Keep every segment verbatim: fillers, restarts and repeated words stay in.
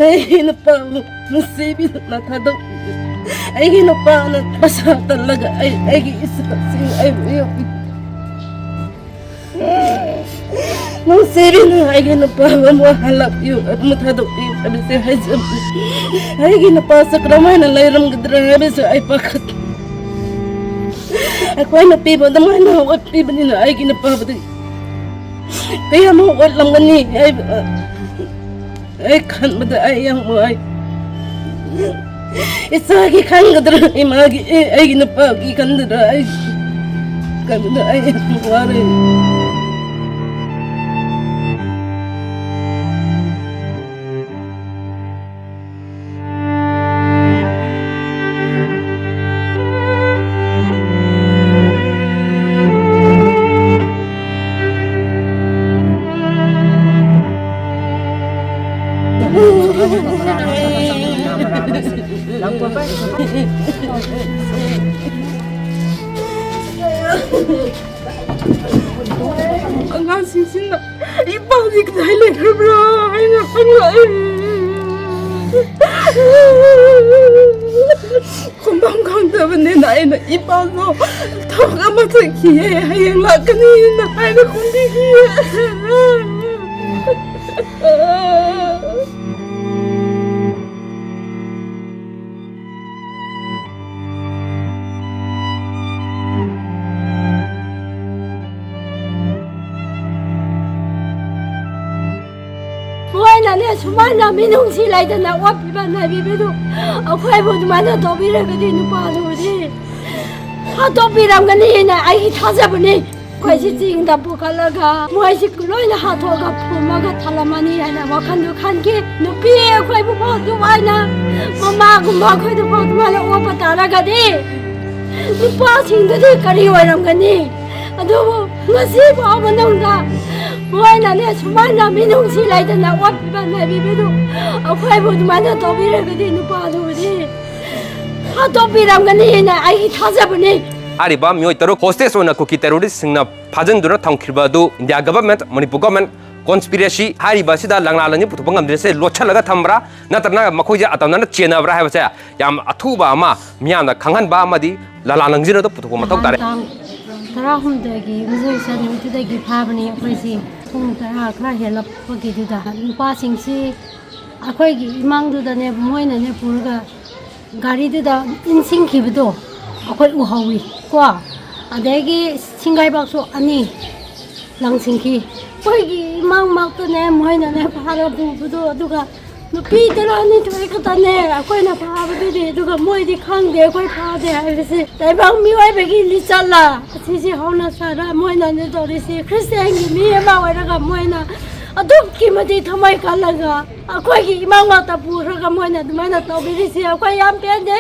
ꯑꯩꯒꯤ ꯅꯨꯄꯥꯕꯨ ꯅꯨꯡꯁꯤꯕꯤꯗꯨꯅ ꯊꯥꯗꯣꯛꯄꯤꯌꯨ꯫ ꯑꯩꯒꯤ ꯅꯨꯄꯥꯅ ꯄꯩꯁꯥ ꯇꯜꯂꯒ ꯑꯩ, ꯑꯩꯒꯤ ꯏꯆꯥꯁꯤꯡ ꯑꯩꯕꯨ ꯌꯣꯛꯄꯤ꯫ ꯅꯨꯡꯁꯤꯕꯤꯅ ꯑꯩꯒꯤ ꯅꯨꯄꯥꯕꯨ ꯑꯃꯨꯛ ꯍꯜꯂꯛꯄꯤꯌꯨ, ꯑꯃꯨꯛ ꯊꯥꯗꯣꯛꯄꯤꯌꯨ ꯍꯥꯏꯕꯁꯦ ꯍꯥꯏꯖꯕꯅꯤ꯫ ꯑꯩꯒꯤ ꯅꯨꯄꯥꯁꯦ ꯀꯔꯝꯍꯥꯏꯅ ꯂꯩꯔꯝꯒꯗ꯭ꯔꯥ ꯍꯥꯏꯕꯁꯨ ꯑꯩ ꯄꯥꯈꯠ꯫ ꯑꯩꯈꯣꯏ ꯅꯨꯄꯤꯕꯨ ꯑꯗꯨꯃꯥꯏꯅ ꯑꯣꯠꯄꯤꯕꯅꯤꯅ ꯑꯩꯒꯤ ꯅꯨꯄꯥꯕꯨꯗꯤ ꯀꯌꯥꯃꯨꯛ ꯑꯣꯠꯂꯝꯒꯅꯤ ꯍꯥꯏꯕ ꯑꯩ ꯈꯟꯕꯗ ꯑꯩ ꯌꯥꯝ ꯋꯥꯏ꯫ ꯏꯆꯥꯒꯤ ꯈꯟꯒꯗ꯭ꯔꯥ, ꯏꯃꯥꯒꯤ, ꯑꯦ, ꯑꯩꯒꯤ ꯅꯨꯄꯥꯒꯤ ꯈꯟꯒꯗ꯭ꯔꯥ, ꯑꯩ ꯈꯟꯕꯗ ꯑꯩ ꯌꯥꯝ ꯋꯥꯔꯦ꯫ ꯑꯉꯥꯡꯁꯤꯡꯁꯤꯅ ꯏꯄꯥꯗꯤ ꯀꯗꯥꯏ ꯂꯩꯈ꯭ꯔꯕ꯭ꯔꯥ ꯍꯥꯏꯅ ꯍꯪꯂꯛꯑꯦ꯫ ꯈꯨꯝꯐꯝ ꯈꯪꯗꯕꯅꯤꯅ ꯑꯩꯅ ꯏꯄꯥꯗꯣ ꯊꯕꯛ ꯑꯃ ꯆꯠꯈꯤꯌꯦ, ꯍꯌꯦꯡ ꯂꯥꯛꯀꯅꯤꯅ ꯍꯥꯏꯅ ꯈꯨꯝꯕꯤꯈꯤꯌꯦ꯫ ꯃꯣꯏꯅꯅꯦ ꯁꯨꯃꯥꯏꯅ ꯃꯤꯅꯨꯡꯁꯤ ꯂꯩꯇꯅ ꯑꯣꯠꯄꯤꯕ ꯅꯩꯕꯤꯕꯗꯨ ꯑꯩꯈꯣꯏꯕꯨ ꯑꯗꯨꯃꯥꯏꯅ ꯇꯧꯕꯤꯔꯒꯗꯤ ꯅꯨꯄꯥꯗꯨꯕꯨꯗꯤ ꯍꯥꯠꯇꯣꯛꯄꯤꯔꯝꯒꯅꯤꯅ ꯑꯩꯒꯤ ꯊꯥꯖꯕꯅꯤ꯫ ꯑꯩꯈꯣꯏꯁꯤ ꯆꯤꯡꯗ ꯄꯨꯈꯠꯂꯒ ꯃꯣꯏꯁꯤ ꯂꯣꯏꯅ ꯍꯥꯠꯇꯣꯛꯑꯒ ꯐꯨꯝꯃꯒ ꯊꯜꯂꯝꯃꯅꯤ ꯍꯥꯏꯅ ꯋꯥꯈꯜꯗꯨ ꯈꯟꯈꯤ꯫ ꯅꯨꯄꯤ ꯑꯩꯈꯣꯏꯕꯨ ꯐꯥꯎ ꯑꯗꯨꯃꯥꯏꯅ ꯃꯃꯥꯒꯨꯝꯕ ꯑꯩꯈꯣꯏꯗ ꯐꯥꯎ ꯑꯗꯨꯃꯥꯏꯅ ꯑꯣꯠꯄ ꯇꯥꯔꯒꯗꯤ ꯅꯨꯄꯥꯁꯤꯡꯗꯨꯗꯤ ꯀꯔꯤ ꯑꯣꯏꯔꯝꯒꯅꯤ? ꯑꯗꯨꯕꯨ ꯉꯁꯤ ꯐꯥꯎ ꯃꯅꯨꯡꯗ ꯃꯣꯏꯅꯅꯦ ꯁꯨꯃꯥꯏꯅ ꯃꯤꯅꯨꯡꯁꯤ ꯂꯩꯇꯅ ꯑꯣꯠꯄꯤꯕ ꯅꯩꯕꯤꯕꯗꯨ ꯑꯩꯈꯣꯏꯕꯨ ꯑꯗꯨꯃꯥꯏꯅ ꯇꯧꯕꯤꯔꯒꯗꯤ ꯅꯨꯄꯥꯗꯨꯕꯨꯗꯤ ꯍꯥꯠꯇꯣꯛꯄꯤꯔꯝꯒꯅꯤꯅ ꯑꯩꯒꯤ ꯊꯥꯖꯕꯅꯤ꯫ ꯍꯥꯏꯔꯤꯕ ꯃꯤꯑꯣꯏ ꯇꯔꯨꯛ ꯍꯣꯁꯇꯦꯖ ꯑꯣꯏꯅ ꯀꯨꯀꯤ ꯇꯦꯔꯣꯔꯤꯁꯁꯤꯡꯅ ꯐꯥꯖꯤꯟꯗꯨꯅ ꯊꯝꯈꯤꯕ ꯑꯗꯨ ꯏꯟꯗꯤꯌꯥ ꯒꯚꯔꯟꯃꯦꯟꯠ, ꯃꯅꯤꯄꯨꯔ ꯒꯚꯔꯟꯃꯦꯟꯠ, ꯀꯣꯟꯁꯄꯤꯔꯦꯁꯤ ꯍꯥꯏꯔꯤꯕ ꯑꯁꯤꯗ ꯂꯪꯂꯥ ꯂꯪꯖꯤꯟ ꯄꯨꯊꯣꯛꯄ ꯉꯝꯗ꯭ꯔꯤꯁꯦ ꯂꯣꯠꯁꯤꯜꯂꯒ ꯊꯝꯕ꯭ꯔꯥ, ꯅꯠꯇ꯭ꯔꯒꯅ ꯃꯈꯣꯏꯁꯦ ꯑꯇꯝꯅꯅ ꯆꯦꯟꯅꯕ꯭ꯔꯥ ꯍꯥꯏꯕꯁꯦ ꯌꯥꯝ ꯑꯊꯨꯕ ꯑꯃ ꯃꯤꯌꯥꯝꯅ ꯈꯪꯍꯟꯕ ꯑꯃꯗꯤ ꯂꯂꯥ ꯂꯪꯖꯤꯟ ꯑꯗꯨ ꯄꯨꯊꯣꯛꯄ ꯃꯊꯧ ꯇꯥꯔꯦ꯫ ꯇꯥꯡ ꯇꯔꯥꯍꯨꯝꯗꯣꯏꯒꯤ ꯌꯨꯝꯁꯀꯩꯁ ꯅꯨꯃꯤꯠꯇꯨꯗꯒꯤ ꯐꯥꯕꯅꯤ ꯑꯩꯈꯣꯏꯁꯤ꯫ ꯄꯨꯡ ꯇꯔꯥ ꯈꯔ ꯍꯦꯜꯂꯛꯄꯒꯤꯗꯨꯗ ꯅꯨꯄꯥꯁꯤꯡꯁꯤ ꯑꯩꯈꯣꯏꯒꯤ ꯏꯃꯥꯡꯗꯨꯗꯅꯦ, ꯃꯣꯏꯅꯅꯦ ꯄꯨꯔꯒ ꯒꯥꯔꯤꯗꯨꯗ ꯏꯟꯁꯤꯟꯈꯤꯕꯗꯣ ꯑꯩꯈꯣꯏ ꯎꯍꯧꯋꯤ ꯀꯣ꯫ ꯑꯗꯒꯤ ꯁꯤꯡꯒꯥꯏꯕꯥꯛꯁꯨ ꯑꯅꯤ ꯂꯪꯁꯤꯟꯈꯤ꯫ ꯑꯩꯈꯣꯏꯒꯤ ꯏꯃꯥꯡ ꯃꯛꯇꯅꯦ ꯃꯣꯏꯅꯅꯦ ꯐꯥꯔ ꯄꯨꯕꯗꯣ, ꯑꯗꯨꯒ ꯅꯨꯄꯤ ꯇꯔꯥꯅꯤꯊꯣꯏ ꯈꯛꯇꯅꯦ ꯑꯩꯈꯣꯏꯅ ꯐꯥꯕꯗꯨꯗꯤ, ꯑꯗꯨꯒ ꯃꯣꯏꯗꯤ ꯈꯪꯗꯦ ꯑꯩꯈꯣꯏ ꯐꯥꯗꯦ ꯍꯥꯏꯕꯁꯦ꯫ ꯇꯥꯏꯕꯪ ꯃꯤꯑꯣꯏꯕꯒꯤ ꯂꯤꯆꯠꯂ ꯑꯁꯤꯁꯦ ꯍꯧꯅ ꯁꯥꯔ ꯃꯣꯏꯅꯅꯦ ꯇꯧꯔꯤꯁꯤ꯫ ꯈ꯭ꯔꯤꯁꯇꯤꯌꯥꯟꯒꯤ ꯃꯤ ꯑꯃ ꯑꯣꯏꯔꯒ ꯃꯣꯏꯅ ꯑꯗꯨꯛꯀꯤ ꯃꯇꯤꯛ ꯊꯃꯣꯏ ꯀꯜꯂꯒ ꯑꯩꯈꯣꯏꯒꯤ ꯏꯃꯥꯡ ꯃꯛꯇ ꯄꯨꯈ꯭ꯔꯒ ꯃꯣꯏꯅ ꯑꯗꯨꯃꯥꯏꯅ ꯇꯧꯕꯤꯔꯤꯁꯤ ꯑꯩꯈꯣꯏ ꯌꯥꯝ ꯄꯦꯟꯗꯦ꯫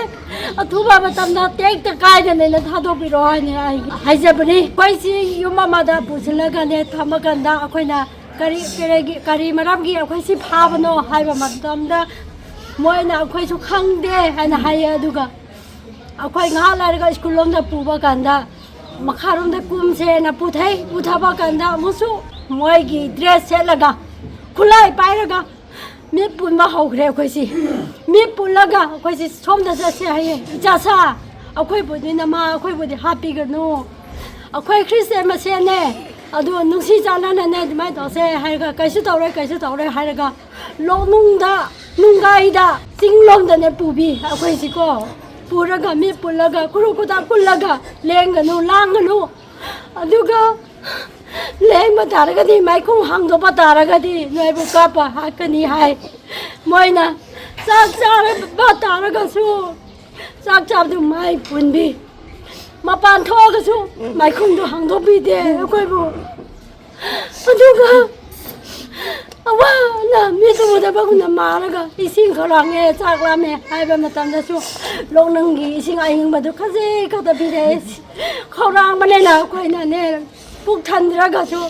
ꯑꯊꯨꯕ ꯃꯇꯝꯗ ꯇꯦꯛꯇ ꯀꯥꯏꯗꯅ ꯑꯩꯅ ꯊꯥꯗꯣꯛꯄꯤꯔꯣ ꯍꯥꯏꯅ ꯑꯩ ꯍꯥꯏꯖꯕꯅꯤ꯫ ꯑꯩꯈꯣꯏꯁꯤ ꯌꯨꯝ ꯑꯃꯗ ꯄꯨꯁꯤꯜꯂꯒꯅꯦ ꯊꯝꯃꯀꯥꯟꯗ ꯑꯩꯈꯣꯏꯅ ꯀꯔꯤ, ꯀꯔꯤꯒꯤ, ꯀꯔꯤ ꯃꯔꯝꯒꯤ ꯑꯩꯈꯣꯏ ꯁꯤ ꯐꯥꯕꯅꯣ ꯍꯥꯏꯕ ꯃꯇꯝꯗ ꯃꯣꯏꯅ ꯑꯩꯈꯣꯏꯁꯨ ꯈꯪꯗꯦ ꯍꯥꯏꯅ ꯍꯥꯏꯌꯦ꯫ ꯑꯗꯨꯒ ꯑꯩꯈꯣꯏ ꯉꯥꯏꯍꯥꯛ ꯂꯩꯔꯒ ꯁ꯭ꯀꯨꯜ ꯂꯣꯝꯗ ꯄꯨꯕ ꯀꯥꯟꯗ ꯃꯈꯥꯔꯣꯝꯗ ꯀꯨꯝꯁꯦꯅ ꯄꯨꯊꯩ꯫ ꯄꯨꯊꯕ ꯀꯥꯟꯗ ꯑꯃꯨꯛꯁꯨ ꯃꯣꯏꯒꯤ ꯗ꯭ꯔꯦꯁ ꯁꯦꯠꯂꯒ ꯈꯨꯠꯂꯥꯏ ꯄꯥꯏꯔꯒ ꯃꯤꯠ ꯄꯨꯟꯕ ꯍꯧꯈ꯭ꯔꯦ ꯑꯩꯈꯣꯏꯁꯤ꯫ ꯃꯤꯠ ꯄꯨꯜꯂꯒ ꯑꯩꯈꯣꯏꯁꯤ ꯁꯣꯝꯗ ꯆꯠꯁꯦ ꯍꯥꯏꯌꯦ꯫ "ꯏꯆꯥꯁꯥ, ꯑꯩꯈꯣꯏꯕꯨꯗꯤ ꯅꯃꯥ ꯑꯩꯈꯣꯏꯕꯨꯗꯤ ꯍꯥꯠꯄꯤꯒꯅꯨ, ꯑꯩꯈꯣꯏ ꯈ꯭ꯔꯤꯁꯇꯤꯌꯥꯟ ꯃꯁꯦꯟꯅꯦ, ꯑꯗꯨ ꯅꯨꯡꯁꯤ ꯆꯥꯟꯅꯅꯅꯦ ꯑꯗꯨꯃꯥꯏꯅ ꯇꯧꯁꯦ" ꯍꯥꯏꯔꯒ, "ꯀꯩꯁꯨ ꯇꯧꯔꯣꯏ, ꯀꯩꯁꯨ ꯇꯧꯔꯣꯏ" ꯍꯥꯏꯔꯒ ꯂꯣꯛꯅꯨꯡꯗ, ꯅꯨꯡꯒꯥꯏꯗ, ꯆꯤꯡꯂꯣꯝꯗꯅꯦ ꯄꯨꯕꯤ ꯑꯩꯈꯣꯏꯁꯤꯀꯣ꯫ ꯄꯨꯔꯒ ꯃꯤꯠ ꯄꯨꯜꯂꯒ ꯈꯨꯔꯨ ꯈꯨꯗꯥ ꯄꯨꯜꯂꯒ "ꯂꯦꯡꯒꯅꯨ, ꯂꯥꯡꯒꯅꯨ, ꯑꯗꯨꯒ ꯂꯦꯡꯕ ꯇꯥꯔꯒꯗꯤ, ꯃꯥꯏꯈꯨꯝ ꯍꯥꯡꯗꯣꯛꯄ ꯇꯥꯔꯒꯗꯤ ꯅꯣꯏꯕꯨ ꯀꯥꯞꯄ ꯍꯥꯠꯀꯅꯤ" ꯍꯥꯏ꯫ ꯃꯣꯏꯅ ꯆꯥꯛ ꯆꯥꯔꯕ ꯇꯥꯔꯒꯁꯨ ꯆꯥꯛ ꯆꯥꯕꯗꯨ ꯃꯥꯏ ꯄꯨꯟꯕꯤ, ꯃꯄꯥꯟ ꯊꯣꯛꯑꯒꯁꯨ ꯃꯥꯏꯈꯨꯝꯗꯨ ꯍꯥꯡꯗꯣꯛꯄꯤꯗꯦ ꯑꯩꯈꯣꯏꯕꯨ꯫ ꯑꯗꯨꯒ ꯑꯋꯥꯅ ꯃꯤꯠ ꯎꯗꯕꯒꯨꯝꯅ ꯃꯥꯔꯒ ꯏꯁꯤꯡ ꯈꯧꯔꯥꯡꯉꯦ, ꯆꯥꯛ ꯂꯥꯝꯃꯦ ꯍꯥꯏꯕ ꯃꯇꯝꯗꯁꯨ ꯂꯣꯛꯅꯨꯡꯒꯤ ꯏꯁꯤꯡ ꯑꯏꯪꯕꯗꯨ ꯈꯖꯤꯛ ꯈꯛꯇ ꯄꯤꯔꯛꯑꯦ꯫ ꯈꯧꯔꯥꯡꯕꯅꯤꯅ ꯑꯩꯈꯣꯏꯅꯅꯦ ꯄꯨꯛ ꯊꯟꯗ꯭ꯔꯒꯁꯨ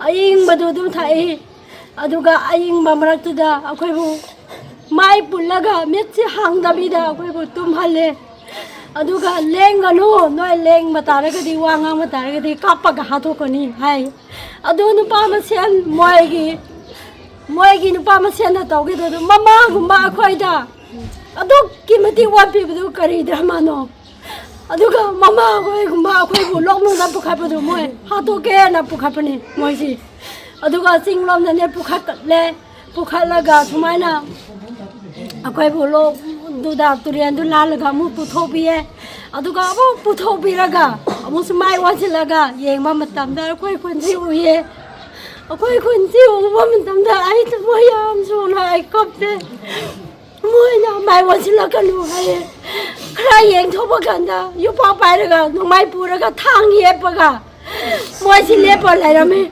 ꯑꯏꯪꯕꯗꯨ ꯑꯗꯨꯝ ꯊꯛꯏ꯫ ꯑꯗꯨꯒ ꯑꯏꯪꯕ ꯃꯔꯛꯇꯨꯗ ꯑꯩꯈꯣꯏꯕꯨ ꯃꯥꯏ ꯄꯨꯜꯂꯒ ꯃꯤꯠꯁꯤ ꯍꯥꯡꯗꯕꯤꯗ ꯑꯩꯈꯣꯏꯕꯨ ꯇꯨꯝꯍꯜꯂꯦ꯫ ꯑꯗꯨꯒ ꯂꯦꯡꯒꯅꯨ, ꯅꯣꯏ ꯂꯦꯡꯕ ꯇꯥꯔꯒꯗꯤ, ꯋꯥ ꯉꯥꯡꯕ ꯇꯥꯔꯒꯗꯤ ꯀꯥꯞꯄꯒ ꯍꯥꯠꯇꯣꯛꯀꯅꯤ ꯍꯥꯏ꯫ ꯑꯗꯨ ꯅꯨꯄꯥ ꯃꯁꯦꯟ ꯃꯣꯏꯒꯤ, ꯃꯣꯏꯒꯤ ꯅꯨꯄꯥ ꯃꯁꯦꯟꯅ ꯇꯧꯒꯦ ꯇꯧꯗꯣ, ꯃꯃꯥꯒꯨꯝꯕ ꯑꯩꯈꯣꯏꯗ ꯑꯗꯨꯛꯀꯤ ꯃꯇꯤꯛ ꯋꯥꯠꯄꯤꯕꯗꯨ ꯀꯔꯤ ꯗ꯭ꯔꯃꯥꯅꯣ? ꯑꯗꯨꯒ ꯃꯃꯥ ꯑꯩꯈꯣꯏꯒꯨꯝꯕ ꯑꯩꯈꯣꯏꯕꯨ ꯂꯣꯛꯅꯨꯡꯗ ꯄꯨꯈꯠꯄꯗꯨ ꯃꯣꯏ ꯍꯥꯠꯇꯣꯛꯀꯦꯅ ꯄꯨꯈꯠꯄꯅꯤ ꯃꯣꯏꯁꯤ꯫ ꯑꯗꯨꯒ ꯆꯤꯡꯂꯣꯝꯗꯅꯦ ꯄꯨꯈꯠꯂꯦ, ꯄꯨꯈꯠꯂꯒ ꯁꯨꯃꯥꯏꯅ ꯑꯩꯈꯣꯏꯕꯨ ꯂꯣꯛꯗꯨꯗ ꯇꯨꯔꯦꯟꯗꯨ ꯂꯥꯜꯂꯒ ꯑꯃꯨꯛ ꯄꯨꯊꯣꯛꯄꯤꯌꯦ꯫ ꯑꯗꯨꯒ ꯑꯃꯨꯛ ꯄꯨꯊꯣꯛꯄꯤꯔꯒ ꯑꯃꯨꯛꯁꯨ ꯃꯥꯏ ꯑꯣꯟꯁꯤꯜꯂꯒ ꯌꯦꯡꯕ ꯃꯇꯝꯗ ꯑꯩꯈꯣꯏ ꯈꯨꯟꯁꯤ ꯎꯏꯌꯦ꯫ ꯑꯩꯈꯣꯏ ꯈꯨꯟꯁꯤ ꯎꯕ ꯃꯇꯝꯗ ꯑꯩ ꯊꯃꯣꯏ ꯌꯥꯝ ꯁꯣꯛꯅ ꯑꯩ ꯀꯞꯄꯦ꯫ ꯃꯣꯏꯅ ꯃꯥꯏ ꯑꯣꯟꯁꯤꯜꯂꯛꯀꯅꯨ ꯍꯥꯏꯌꯦ꯫ ꯈꯔ ꯌꯦꯡꯊꯣꯛꯄ ꯀꯥꯟꯗ ꯌꯨꯄꯥꯛ ꯄꯥꯏꯔꯒ ꯅꯣꯡꯃꯥꯏ ꯄꯨꯔꯒ ꯊꯥꯡ ꯌꯦꯞꯄꯒ ꯃꯣꯏꯁꯤ ꯂꯦꯞꯄ ꯂꯩꯔꯝꯃꯤ꯫